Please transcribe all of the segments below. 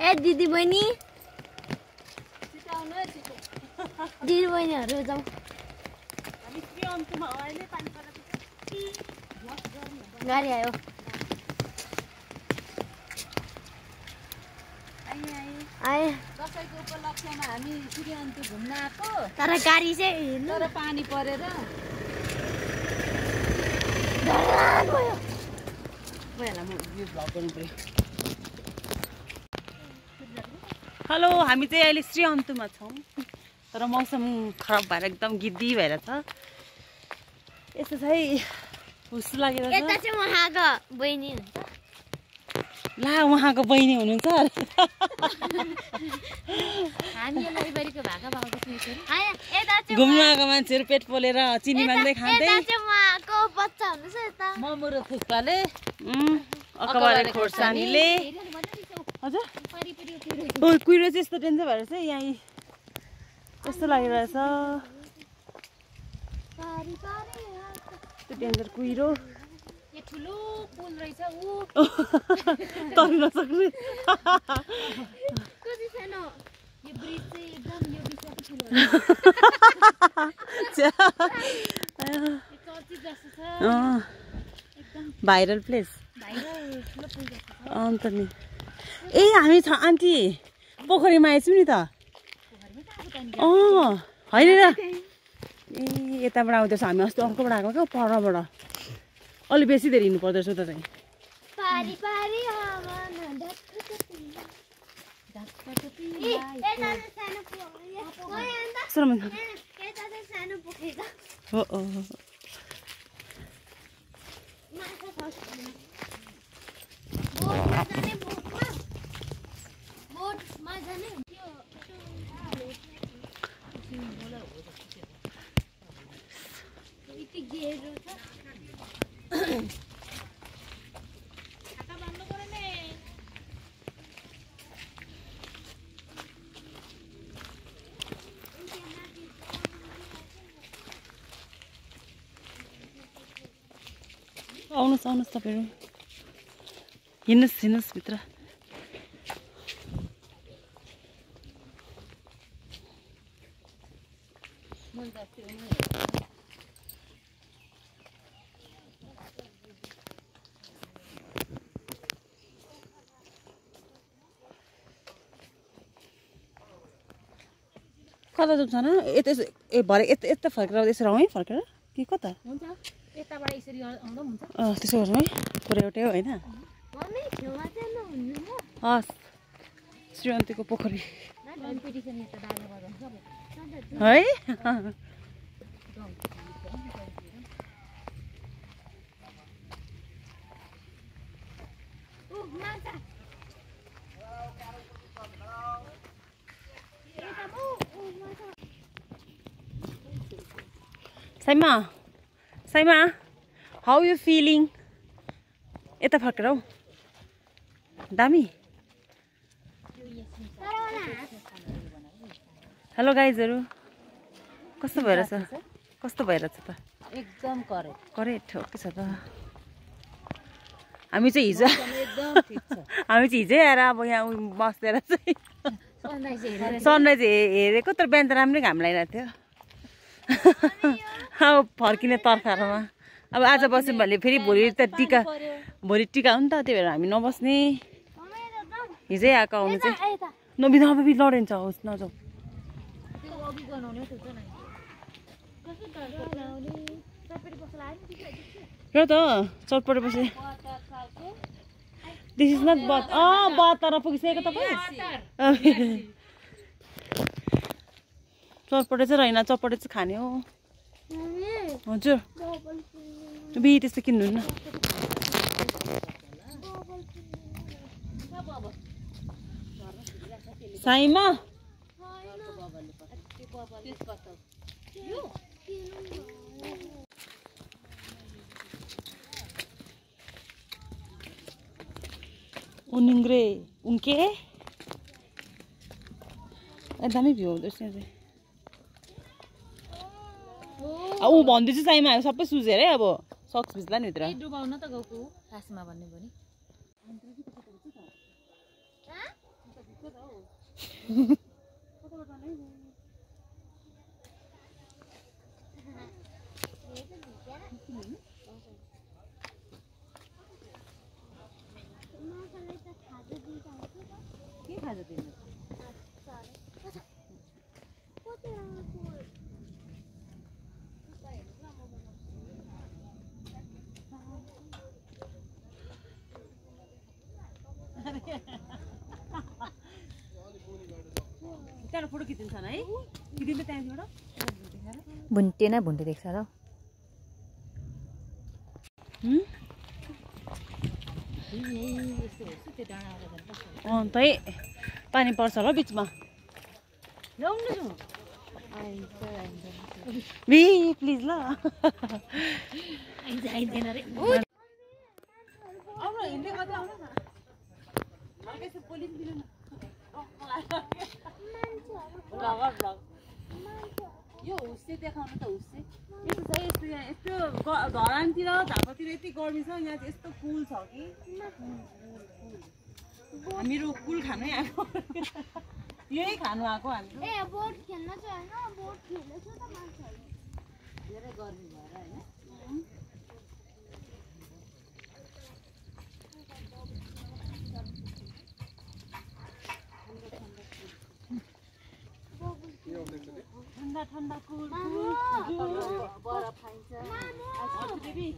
ए दिदी बहिनी दिदी बहिनीहरु जाऊ हामी श्रीअन्तुमा अहिले पानी परेको गाडी आयो आए दसैँको उपलक्ष्यमा हामी श्रीअन्तु घुम्न आएको तर गाडी चाहिँ तर पानी परेर भयो हेलो हामी चाहिँ अहिले श्रीअन्तुमा छौँ तर मौसम खराब भएर एकदम गिद्दी भएर छ यस्तो चाहिँ हुस लागेर यता चाहिँ उहाँको बहिनी हुन्छ ला उहाँको बहिनी हुनुहुन्छ हामी लाइब्रेरीको भाका भाका सुनेछौँ यता चाहिँ घुम्न आएको मान्छेहरू पेट पोलेर चिनी माग्दै खाँदै यता चाहिँ उहाँको बच्चा हुनुहुन्छ यता मोमो र थुक्पाले अकबरे खोर्सानीले हजुर कुहिरो चाहिँ यस्तो डेन्जर भएर चाहिँ यहाँ यस्तो लागिरहेछ त्यो डेन्जर कुहिरो यो ठुलो पुल रहेछ उ तर्न सक्ने कति सानो यो ब्रिज चाहिँ एकदम यो बिचको ठुलो चर्चित जस्तो छ एकदम भाइरल प्लेस भाइरल ठुलो पुल जस्तो छ अन्त नि ए हामी छ आन्टी पोखरीमा आएछौँ नि त होइन र ए यताबाट आउँदैछ हामी अस्ति अर्कोबाट आएको क्या परबाट अलि बेसी धेरै हिँड्नु पर्दो रहेछ त चाहिँ पारी पारी हावामा सानो पोखरी हो बोटमा जाने यति गेरो छ आउनुहोस् तपाईँहरू हिँड्नुहोस् भित्र कता जान्छ न यता ए भरे यता फर्केर यसरी आउँ है फर्केर कि कता हुन्छ यताबाट यसरी आउँदा हुन्छ त्यसो गरौँ है पुरा एउटै हो होइन मम्मी छेउमा चाहिँ नहुनु ल हस् श्रीअन्तुको पोखरी कम्पिटिसन यता डाले गर्दा है साइमा हाउ यु फिलिङ यता फर्केर हौ दामी हेलो गाइजहरू कस्तो भइरहेछ त एकदम करेक्ट हो के छ त हामी चाहिँ हिजो आएर अब यहाँ बसेर चाहिँ सनराइज हेरेको तर बिहान त राम्रै घाम लागिरहेको थियो अब फर्किने तर्खारमा अब आज बस्यौँ भने फेरि भोलि टिका हो नि त त्यही भएर हामी नबस्ने हिजै आएको आउनु चाहिँ नबिना लडिन्छ होस् नजाउँ र त चटपटे पछि दिस इज नट बत बतर पुगिसकेको तपाईँ चटपटे चाहिँ रहेन चटपटे चाहिँ खाने हो हजुर त्यस्तो किन्नु न साइमा उनिङ्ग्रे उन्के एकदमै भ्यू हुँदैछ चाहिँ ऊ भन्दैछु साइमा सबै सुझेर है अब सक्स भिज्ला नि भित्र डुबाउन त गएको खासमा भन्ने पनि के खाजा दिनु त्यहाँ फोटो खिचिन्छ है खिचिन्छ त्यहाँबाट भुन्टे न भुन्टे देख्छ र तै पानी पर्छ होला बिचमा बी प्लिज ल यो हुस्से देखाउनु त हुस्से यस्तो छ यस्तो यहाँ यस्तो धरानतिर झापातिर यति गर्मी छ यहाँ चाहिँ यस्तो पुल छ कि हामीहरू पुल खानै आएको यही खानु आएको हामीहरू ए बोट खेल्न चाहिँ हैन बोट खेल्दैछ त मान्छेहरु धेरै गर्मी भएर हैन ठन्डा ठन्डा कुल बरफ खाइन्छ बेबी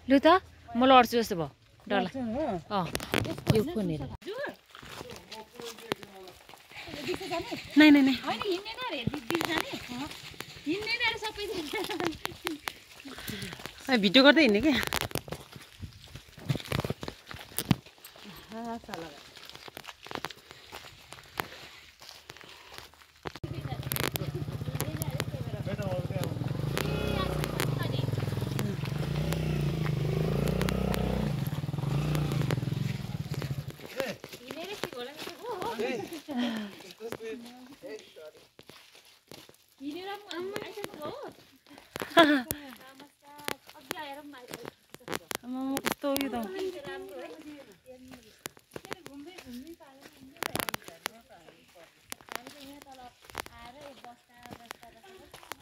लु त म लड्छु जस्तो भयो डर यो खोनेर नहीं नहीं नहीं हैन हिँड्ने न रे दिदी जाने हिँड्ने न सबै भिडियो गर्दै हिँड्ने के कस्तो यो त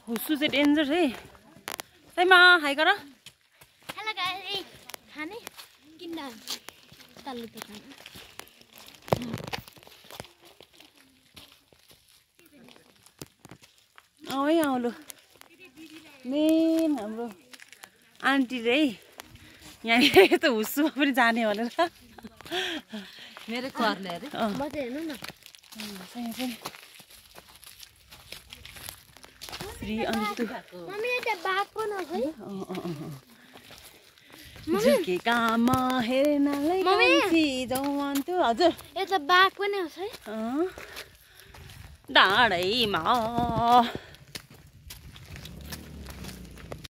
हुस्सु चाहिँ डेन्जर है साइमा हाई गर हेलो गाइस खाने किन तल्लो त खाने है आउलु मेन हाम्रो आन्टीले है यहाँ यस्तो हुस्सुमा पनि जाने भनेर मेरो करले अरे म चाहिँ हेर्नु न श्री अन्तु मम्मी यो त बाघ पनि हो है झुकेकामा हेर्नलाई कान्छी जाउँ अन्तु हजुर यो त बाघ पनि हो है डाँडैमा